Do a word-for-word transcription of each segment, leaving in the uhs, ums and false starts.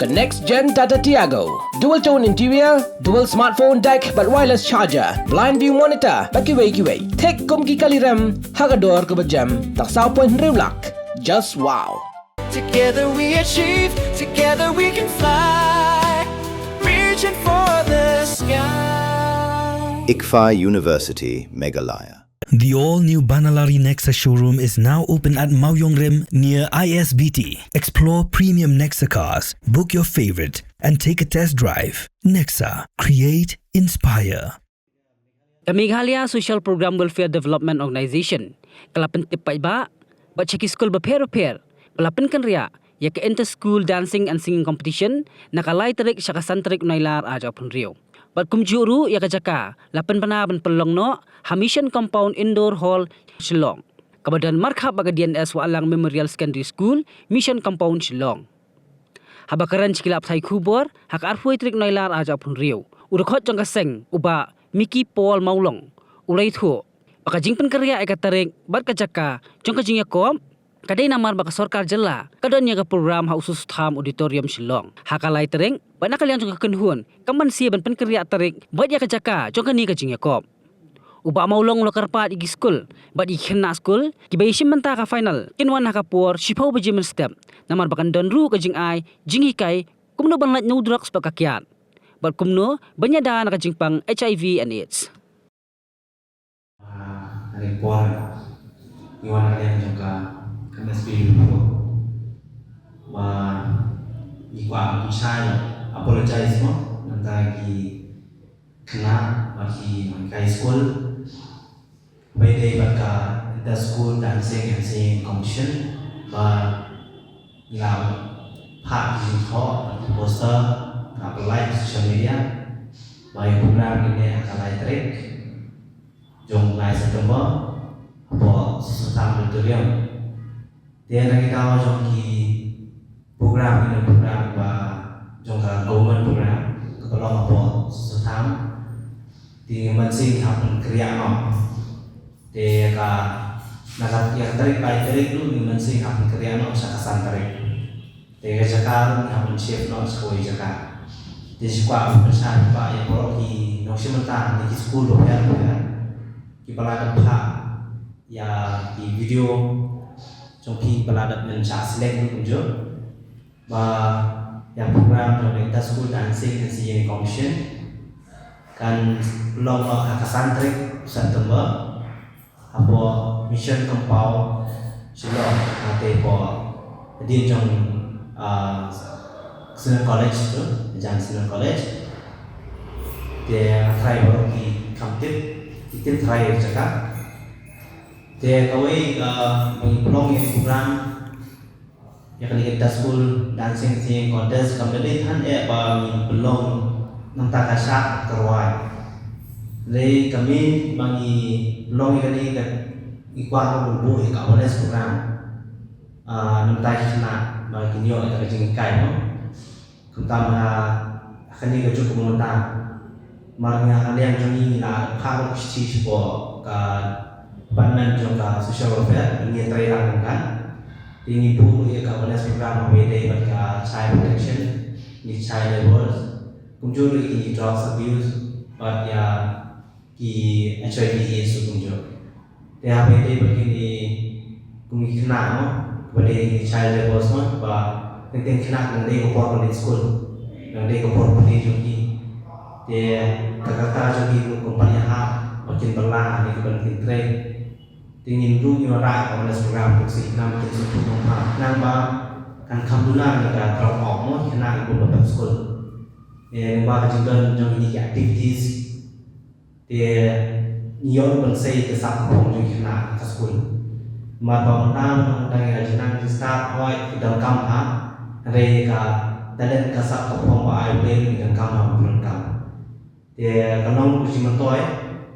The next gen Tata Tiago. Dual tone interior, dual smartphone deck bad wireless charger, blind view monitor bad kiwei kiwei. Thik kum ki kali rem ha ka dor kaba jem, tang saw point hynriew lak. Just wow. Together we achieve, together we can fly. Reaching for the sky. ICFAI University, Meghalaya. The all-new Banalari Nexa showroom is now open at Mawiong Rim near I S B T. Explore premium Nexa cars, book your favorite, and take a test drive. Nexa, create, inspire. Ka Meghalaya Social Program Welfare Development Organisation ka la pyntip paidbah bad sha ki skul bapher bapher ba la pynkynriah ïa ka Inter School Dancing and Singing Competition na ka lai tarik sha ka san tarik u Nailar arhajar arphew hynriew. Bad kumjuh ruh ïa ka jaka la pynbna ban pynlong noh ha Mission Compound Indoor Hall, Shillong, kaba don markhap bad ka D N S Wahlang Memorial Secondary School, Mission Compound, Shillong. Haba kren sha ki lad pathai khubor ha ka arphew tarik u Nailar arhajar arphew hynriew, u dkhot jong ka seng u Bah Mickey Paul Mawlong u la ïathuh ba ka jingpynkynriah ïa ka tarik bad ka jaka jong ka jingïakob ka dei namar ba ka sorkar jylla ka don ïa ka program ha U Soso Tham Auditorium, Shillong ha ka lai tarik, bad na ka liang jong ka kynhun kam banse ban pynkynriah tarik bad ïa ka jaka jong kane ka jingïakob. U Bah Mawlong u la kyrpad ïa ki skul bad ïa ki khynnah skul kiba ïashim bynta ka final kin wan ha ka por shiphew baje mynstep, namar ba kan don ruh ka jingai jinghikai kumno ban lait na u drugs bad ka kiad, bad kumno ban ïada na ka jingpang H I V and AIDS. Ah, ha kane ka por ngi wan na ka liang jong ka M S P ba ngi kwah ban pynshai, apologize mo, na ka bynta ki khynnah bad ki nonghikai skul. Ba ïadei bad ka Inter School Dancing and Singing Competition ba ngi la phah ki jingthoh bad ki poster, nga pynlait ha social media ba ïa ka program kane ha ka lai tarik jong u bnai September hapoh Soso Tham Auditorium. Te na ki daw jong ki program, ki program ba jong ka government program kaba long hapoh Soso Tham, te ngi mynsiem ngi hap pynkynriah noh. Te ka, na ka, ïa ka tarik, lai tarik ruh ngi mynsiem ngi hap pynkynriah noh sha ka san tarik. Te ka jaka ruh ngi hap pyn shift noh sha kawei jaka. Te shu kwah pynshai ba ïa baroh ki nongshim bynta na ki skul bapher bapher kiba la dep phah ïa ki video jong phi ba la dep, ngan sa select ruh kumjuh. Ba ïa program jong ka Inter School Dancing and Singing Competition kan long noh ha ka san tarik September hapoh Mission Compound, Shillong, ha te hapoh hadien jong, ah, Senior College tu, hajan Senior College. Te nga tharai baroh ki kham tip, ki tip tharai ïa ka jaka. Te kawei ka, ba ngi pynlong ïa ka program, ïa kane ka Inter School Dancing Singing Contest kam da dei than eh ba ngi pynlong na ka bynta ka shad ka rwai. Dei ka main ba ngi pynlong ïa kane ka, ngi kwah ban buh ïa ka awareness program, ah, na ka bynta ki khynnah ba kin ïoh ïa ka jinghikai mo. Khamtam ha kane ka juk ka mynta, mar nga ha ka liang jong ngi ngi la phah ruh ka shithi shapoh ka department jong ka social welfare, ngi trei lang kum kan. Te ngi buh ruh ïa ka awareness program haba ïadei bad ka child protection, ngi child labour, kumjuh ruh ïa ki drugs abuse bad ïa ki H I V AIDS ruh kumjuh. Te haba ïadei bad kine kum ki khynnah mo, ba dei ki child labour mo, ba teng teng khynnah nang dei ka por ban leit skul, nang dei ka por pule jong ki. Te ka kata jong ki ruh kum pat ïahap ba kin bylla ne ki ban kin trei. Te ngin ruh ngi wanrah ka awareness program, ruh shisha khynnah ba kin sngewthuh nongphah, khnang ba kan kham duna ne ka drop out mo, khynnah ki bym pat pep skul. Te lyngba ka jingdon jong kine ki activities, te ngi ïoh ban sei ka sap ka phong jong ki khynnah ha ka skul. Namar ba mynta, mynta ngi la jingnang jingstad, hooid ki donkam ha, hynrei ka talent, ka sap ka phong ba ai Blei ruh ki donkam ha, ba ki donkam. Te ka long ka jingmyntoi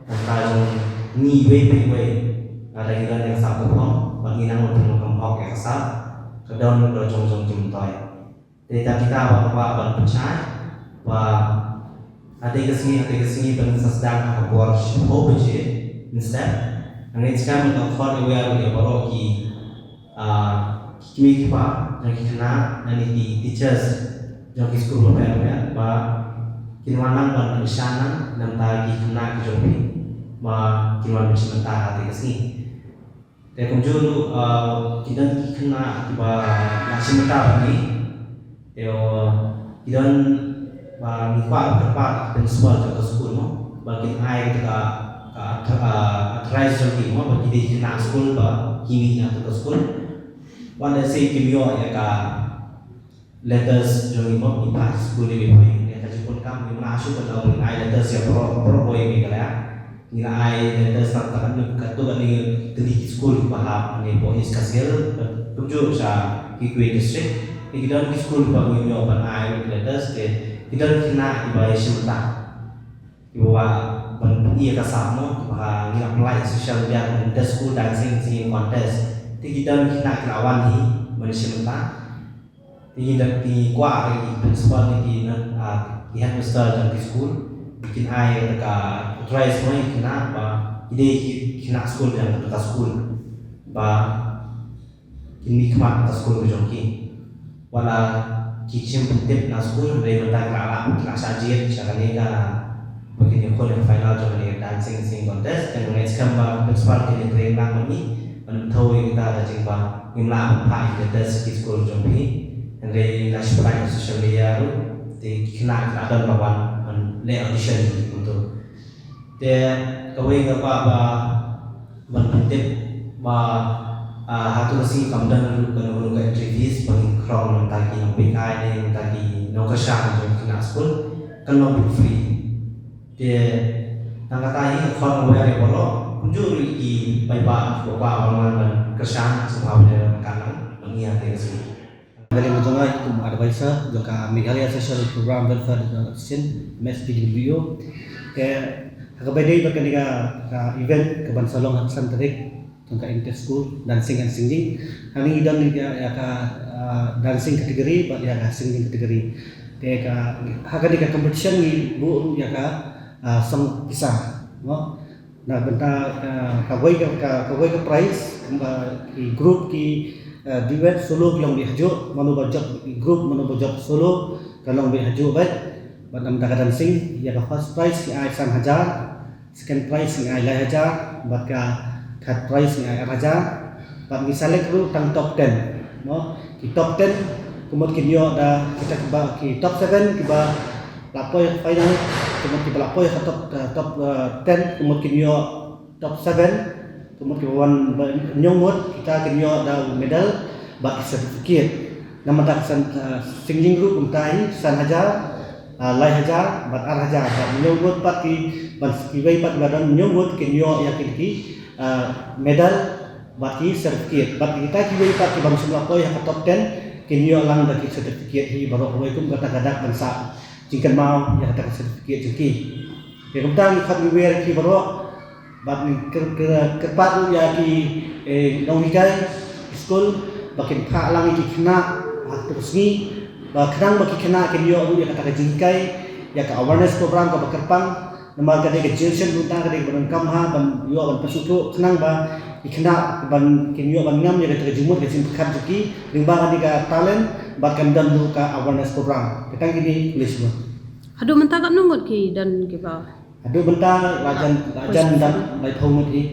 na ka bynta jong ngi iwei pa iwei. Lada ngi don ïa ka sap ka phong bad ngi nang ban pyndonkam hok ïa ka sap, ka don ruh ka jong jong jingmyntoi. Te tang kita ba nga kwah ban pynshai ba ha kata ka sngi, ha kata ka sngi ba ngin sa sdang ha ka por shiphew baje mynstep, nga ngeit skhem ba ka khot ïa baroh ki, ah, ki kmie ki kpa jong ki khynnah, lane ki teachers jong ki skul bapher bapher ba kin wan nang ban kyrshan nang na bynta ki khynnah ki jong phi ba kin wan ban shim bynta ha kata ka sngi. Te kumjuh ruh, ah, ki don ki khynnah kiba la shim bynta bad ngi. Te, ah, ki don ba ngi kwah ban kyrpad ïa ki principal jong ka skul, no, ba kin ai ka, ka, ah, authorized jong ki, no, ba ki dei ki khynnah skul ba ki mih na ka skul. Wat lehse kim ïoh ïa ka letters jong ngi mo, ngi phah sha skul ïa kiwei. Ïa ka jingpun kam ngim lah shuh ban ong ngin ai letters ïa baroh baroh kawei ka Meghalaya. Ngi la ai letters tang katto katne, katto katne tylli ki skul kiba hap hangne hapoh East Khasi Hills, kumjuh sha kiwei district. Te ki don ki skul kiba ngim ïoh ban ai letters, te ki don ki khynnah kiba ïashim bynta, kiba kwah ban pyni ïa ka sap mo, kiba ngi la pynlait ha social media, inter school dancing singing contest. Te ki don ki khynnah ki la wan hi ban shim bynta. Te ngi da, te ngi kwah ïa ki principal ne ki, na, ah, ki headmaster jong ki skul ba kin ai ïa ka authorized mo ïa ki khynnah ba ki dei ki khynnah skul jong kata ka skul ba kin mihkhmat ha ka skul ka jong ki. Wat la ki shim pyntip na skul, hynrei mynta ki la, la, ki la shah jied sha kane ka, ba kin ïakhun ïa ka final jong kane ka dancing singing contest. Te nga ngeit skhem ba principal kin ïatrei lang bad ngi ban ym thew ïa kita ka jingba ngim lah ban phah ïa ki letters sha ki skul jong phi. Hynrei la shiphrang ha social media ruh, te ki khynnah ki la don ba wan ban leh audition kumto. Te kawei nga kwah ba ban pyntip ba, ah, ha katu ka sngi kam don ruh kano kano ka entry fees ba ngin khrong na bynta ki nongpeit kai ne na bynta ki nongkyrshan jong ki khynnah skul, kan long beit free. Te tang kata hi nga khot nga wer ïa baroh, kumjuh ruh ïa ki paidbah kiba kwah ban wan ban kyrshan sngewbha ban ïa wan kan lang bad ngi ha kane ka sngi. Nga dei ma jong nga kum advisor jong ka Meghalaya Social Program Welfare Development Association, M S P W O. Te ha kaba ïadei bad kane ka, ka event kaban sa long ha ka san tarik jong ka inter school dancing and singing. Hangne ngi don ïa, ïa ka, ah, dancing category bad ïa ka singing category. Te ka, ha kane ka competition ngi buh ruh ïa ka, ah, song pisa, mo. Na bynta, ah, kawei ka, ka, kawei ka prize, kumba ki group ki, ah, duet solo ki long beit hajuh, mano ba jop group, mano ba jop solo, ka long beit hajuh beit. Bad na bynta ka dancing, ïa ka first prize ngi ai san hajar, second prize ngi ai lai hajar, bad ka third prize ngi ai ar hajar. Bad ngi select ruh tang top ten. Mo, ki top ten, kumut kin ïoh da kita kiba, ki top seven kiba la poi final, kumut kiba la poi ha top, eh, top, eh, ten, kumut kin ïoh top seven, kumut kiba wan ba hynñiew ngut, kita kin ïoh da medal bad ki certificate. Na bynta ka san, eh, singing ruh kumta hi, san hajar, eh, lai hajar bad ar hajar, bad hynñiew ngut pat ki, bad kiwei pat kiba don hynñiew ngut kin ïoh ïa ki, ki, eh, medal bad ki certificate. Bad kita kiwei pat kiba ym shym la poi ha ka top ten kin ïoh lang da ki certificate hi baroh kawei kum kata ka dak ban sah jingkynmaw ïa kata ka certificate jong ki. Te kumta ngi khot ngi wer ïa ki baroh bad ngi kyr-, kyr-, kyrpad ruh ïa ki, eh, nonghikai skul ba kin phah lang ïa ki khynnah ha katu ka sngi, ba khnang ba ki khynnah kin ïoh ruh ïa kata ka jinghikai, ïa ka awareness program kaba kyrpang. Namar ka dei ka generation mynta ka dei kaba donkam ha ban ïoh ban pynsngewthuh khnang ba ki khynnah ban kin ïoh ban ngam ïa kata ka jingmut ka jingpyrkhat jong ki lyngba kane ka talent bad kan don ruh ka awareness program. Te tang kine, khublei shibun. Haduh mynta katno ngut ki don kiba? Haduh mynta la jan, la jan da laiphew ngut hi.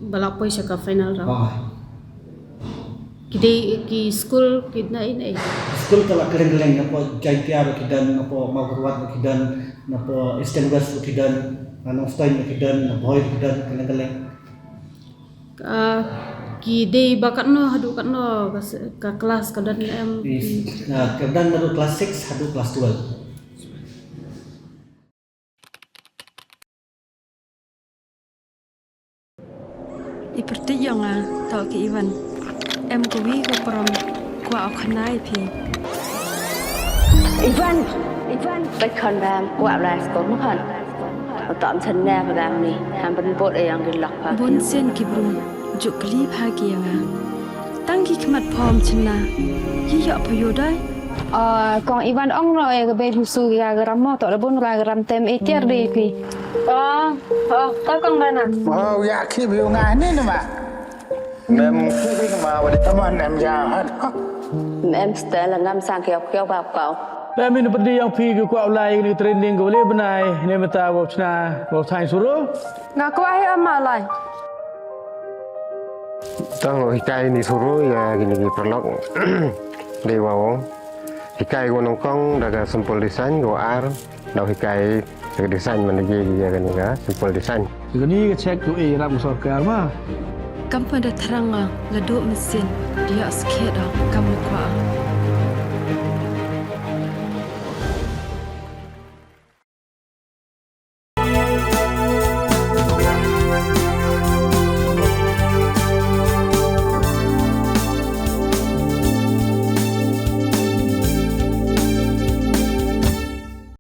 Ba la poi sha ka final round. Ah. Ki dei ki skul ki na i na i? Skul ka la kylleng kylleng, napoh Jaintia ruh ki don, napoh Mawkyrwat ruh ki don, napoh Eastern West ruh ki don, na Nongstoiñ ruh ki don, na Bhoi ruh ki don, kylleng kylleng. Ka, ki dei ba katno haduh katno ka se-, ka class ka don em? Is, ah, ka don naduh class six haduh class twelve. I pyrthei ïong nga, to ki Ivan. Em kawi ka prom, kwah u khana i phi. Ivan! Ivan! Bai khon bam, kwah lai skor mu khon. Tom sen ne ka bam ni, ham ben bot e yang di lok pa. Bon sen ki bru, juk kli pha ki ïong nga. Tang ki khmat phom chynna, yi yok pa yo dai. Ah, kong Ivan ong no e ka bei busu ki ga gram mo, to da bun ga gram tem e tiar de pi. Oh, oh, to kong Rana. Oh, ya ki bi nga ni ni ma. Mem ki bi ma wa di. Tama nem ya ha. Mem stel ngam sang kiok kiok bap kau. Phi mynta phi ïa phi ki kwah u lai ïa kane ka training ka ba leh bnai ne mynta ba u chna ba u sign suru. Nga kwah hi ama lai. Tang hikai ni suru ïa kine ki paralok. Dei wa u hikai ko nyngkong da ka simple design, ko ar da u hikai da ka design man da ïa kane ka simple design. Kane ka check tu e rap ka sorkar ma. Kam pynda thrang nga la duh mynsiem ïa skhet kam kwah.